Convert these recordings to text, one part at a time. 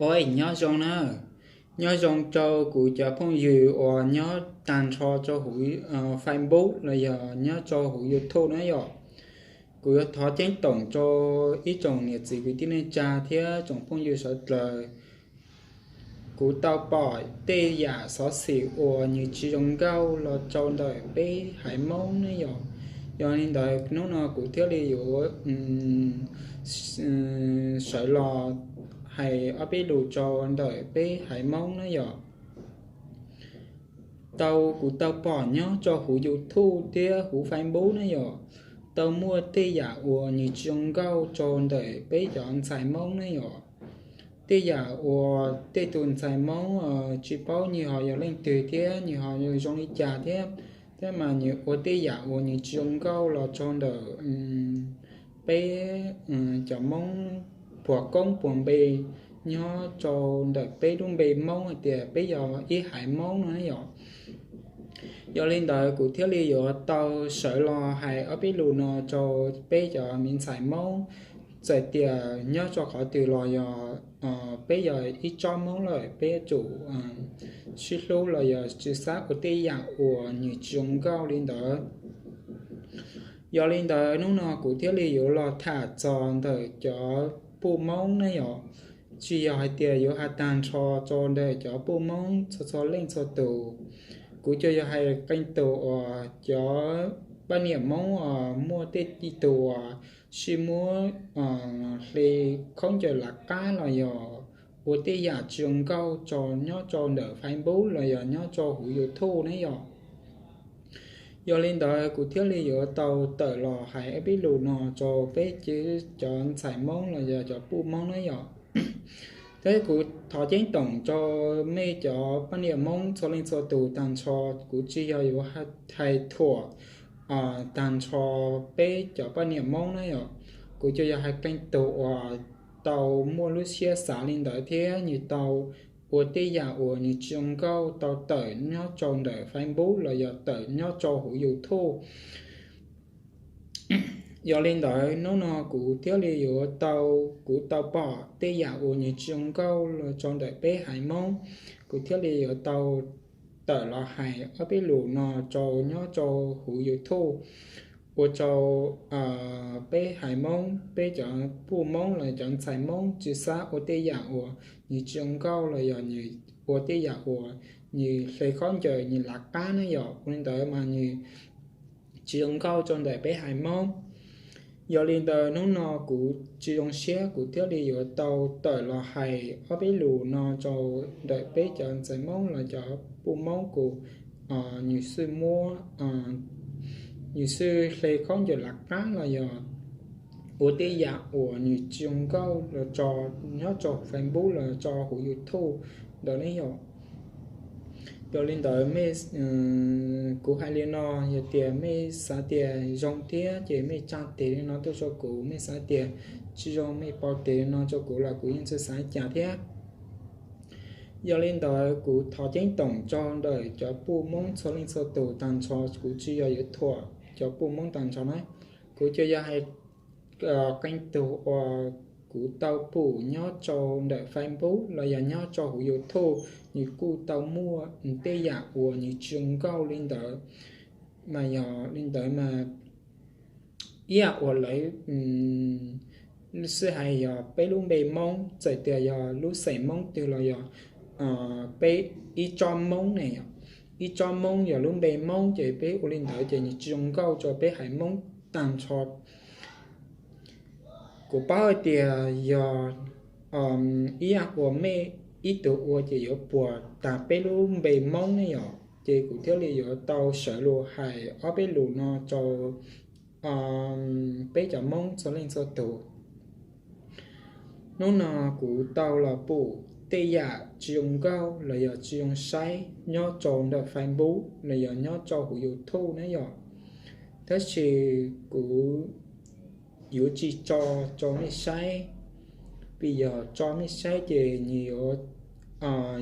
Ua nyob zoo na, nyob zoo rau kuv cov phooj ywg uas nyob tag nrho rau huv Facebook los yog nyob rau huv YouTube na yom. Kuv yuav thov ceeb toom rau ib tsoom niam txiv kwv tij neej tsa thiab tsoom phooj ywg sawv dlawg. Kuv tau pom tej yam xov xwm uas nws tsis zoo nkauj los rau ntawm peb haiv Hmoob ne yom. Yog li ntawd hnub no kuv thiaj li yuav sawv los hais ob peb lus rau ntawm peb haiv Hmoob ne yom. Tau kuv tau pom nyob rau huv YouTube thiab huv Facebook ne yom, tau muaj tej yam uas nws tsis zoo nkauj rau ntawm peb cov ntxhais Hmoob ne yom. Tej yam uas tej tus ntxhais Hmoob tsis paub nws ho yog leej twg thiab nws ho zoo li cas thiab, thiab mas nws ua tej yam uas nws tsis zoo nkauj los rau ntawm peb cov Hmoob puas koob puas npe nyob rau ntawm peb lub npe Hmoob hais tias peb yog ib haiv Hmoob no ne yom. Yog li ntawd kuv thiaj li yuav tau sawv los hais ob peb lus no rau peb cov me ntxhais Hmoob. Txawm tias nyob rau qhov twg los yog peb yog ib tsob Hmoob lawm, peb yuav tsum sib hlub los yog tsis xav ua tej yam uas nws tsis zoo nkauj li ntawd. Yog li ntawd hnub no kuv thiaj li yuav los tham txog ntawm cov puj Hmoob ne yom. Tsis yog hais tias yuav hais tag nrho rau ntawm cov puj Hmoob txhua txhua leej txhua tus. Kuv cov yog hais qee tus uas cov poj niam Hmoob uas muaj tej tus uas sib muab hle khaub ncaws lav qab los yog ua tej yam tsis zoo nkauj rau nyob rau ntawm Facebook los yog nyob rau huv YouTube ne yom. Yog li ntawd kuv thiaj li yuav tau tawm los hais ob peb lus no rau peb cov ntxhais Hmoob los yog cov puj Hmoob ne yom. Thiab kuv thov ceeb toom rau mej cov poj niam Hmoob txhua leej txhua tus tag nrho, kuv tsis yog yuav hais thuam tag nrho peb cov poj niam Hmoob na yom. Kuv cov yog hais qee tus uas tau muaj lub siab xav li ntawd thiab nws tau ua tej yam uas nws tsis zoo nkauj tau tawm nyob rau ntawm Facebook los yog tawm nyob rau huv YouTube. Yog li ntawd hnub no kuv thiaj li yuav tau, kuv tau pom tej yam uas nws tsis zoo nkauj los rau ntawm peb haiv Hmoob, kuv thiaj li yuav tau tawm los hais ob peb lus no rau nyob rau huv YouTube, ua rau peb haiv Hmoob, peb cov puj Hmoob los cov ntxhais Hmoob tsis xav ua tej yam uas nws tsis zoo nkauj los yog nws ua tej yam uas nws hle khaub ncaws nws lav qab ne yom. Ua li ntawd mas nws tsis zoo nkauj rau ntawm peb haiv Hmoob. Yog li ntawd hnub no kuv tsis zoo siab kuv thiaj li yuav tau tawm los hais ob peb lus no rau ntawm peb cov ntxhais Hmoob los cov puj Hmoob kuv, nws xwb muab, nws xwb hle khaub ncaws lav qab los yog ua tej yam uas nws tsis zoo nkauj los tso nyob rau Facebook los tso huv YouTube ntawd ne yom. Yog li ntawd mej, kuv hais li no, yog tias mej xav tias zoo thiab ces mej tsa tes li no tuaj rau kuv, mej xav tias tsis zoo mej pau tes li no rau kuv los kuv yeej tsis xav cas thiab. Yog li ntawd kuv thov ceeb toom rau ntawm cov puj Hmoob txhua leej txhua tus tag nrho, kuv tsis yog yuav thuam cov puj Hmoob tag nrho na. Kuv cov yog hais qee tus uas kuv tau pum nyob rau ntawm Facebook los yog nyob rau huv YouTube, nws kuj tau muaj tej yam uas nws tsis zoo nkauj li ntawd. Mas yog li ntawd mas ib yam uas lawv xwb hais yog peb lub npe Hmoob, txawm tias yog lub xeem Hmoob twg los yog peb ib tsob Hmoob ne, ib tsob Hmoob yog lub npe Hmoob ces peb ua li ntawd ces nws tsis zoo nkauj rau peb haiv Hmoob tag nrho. Kuv paub hais tias yog ib yam uas mej ib tug ua ces yuav puas tag peb lub npe Hmoob ne yom, ces kuv thiaj li yuav tau sawv lus hais ob peb lus no rau peb cov Hmoob txhua leej txhua tus. Hnub no kuv tau los pum tej yam tsis zoo nkauj los yog tsis zoo saib nyob rau ntawm Facebook los yog nyob rau huv YouTube na yom. Tab sis kuv yuav tsis tso rau mej saib, vim yog tso mej saib ces nws yuav,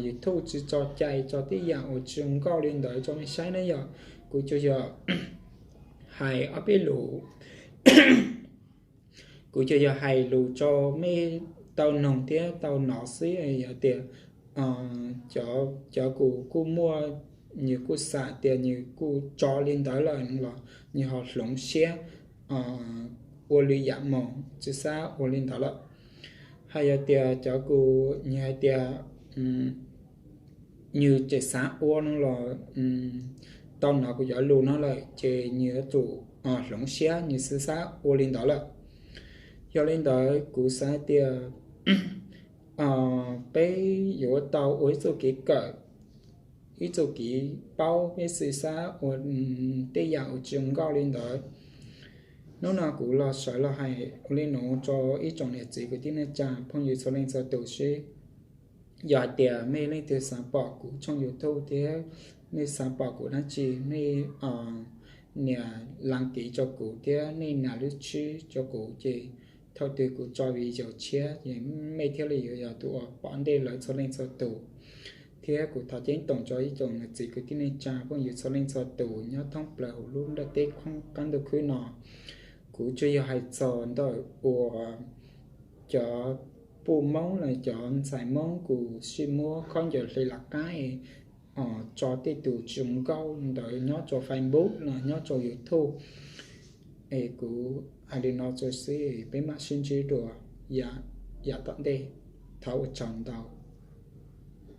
YouTube tsis tso cai tso tej yam uas tsis zoo nkauj li ntawd rau mej saib na yom. Kuv tsuas yog hais ob peb lus, kuv tsuas yog hais lus rau mej tau noog thiab tau hnov xwb. Yog tias cov, cov kuv kuj muaj, nws kuj xav tias nws kuj tso li ntawd lawm los nws ho hloov siab ua lwm yam mus, tsis xav ua li ntawd lawm. Hais yog tias cov kuv, nws hais tias nws tseem xav ua no los tau hnov kuv cov lus no lawm ces nws yuav tsum hloov siab, nws tsis xav ua li ntawd lawm. Yog li ntawd kuv xav tias peb yuav tau ua ib txoj kev kawm, ib txoj kev paub, peb tsis xav ua tej yam uas tsis zoo nkauj li ntawd. Hnub no kuv los sawv los hais ua li no rau ib tsoom niam txiv kwv tij neej tsa phooj ywg txhua leej txhua tus seb yog hais tias mej leej twg xav pom kuv tshooj YouTube thiab mej xav pom kuv dab tsi, mej nias laj kiv rau kuv thiab nej nias lub tswb rau kuv ces thaum twg kuv tso video tshiab ces mej thiaj li yuav yog tus uas pom ntej lawv txhua leej txhua tus. Thiab kuv thov ceeb toom rau ib tsoom niam txiv kwv tij neej tsa phooj ywg txhua leej txhua tus nyob thoob plaws hauv lub ntiaj teb qab ntuj khwb no. Kuv tsuas yog hais txog ntawm uas cov puj Moob los cov ntxhais Moob kuv sib muab khaub ncaws hle laj qab tso tej tus tsis zoo nkauj ntawd nyob rau Facebook los nyob rau YouTube. Es kuv hais li no tso xwb, peb mam sib ntsib dua yav tom ntej. Thov ua tsaug ntau.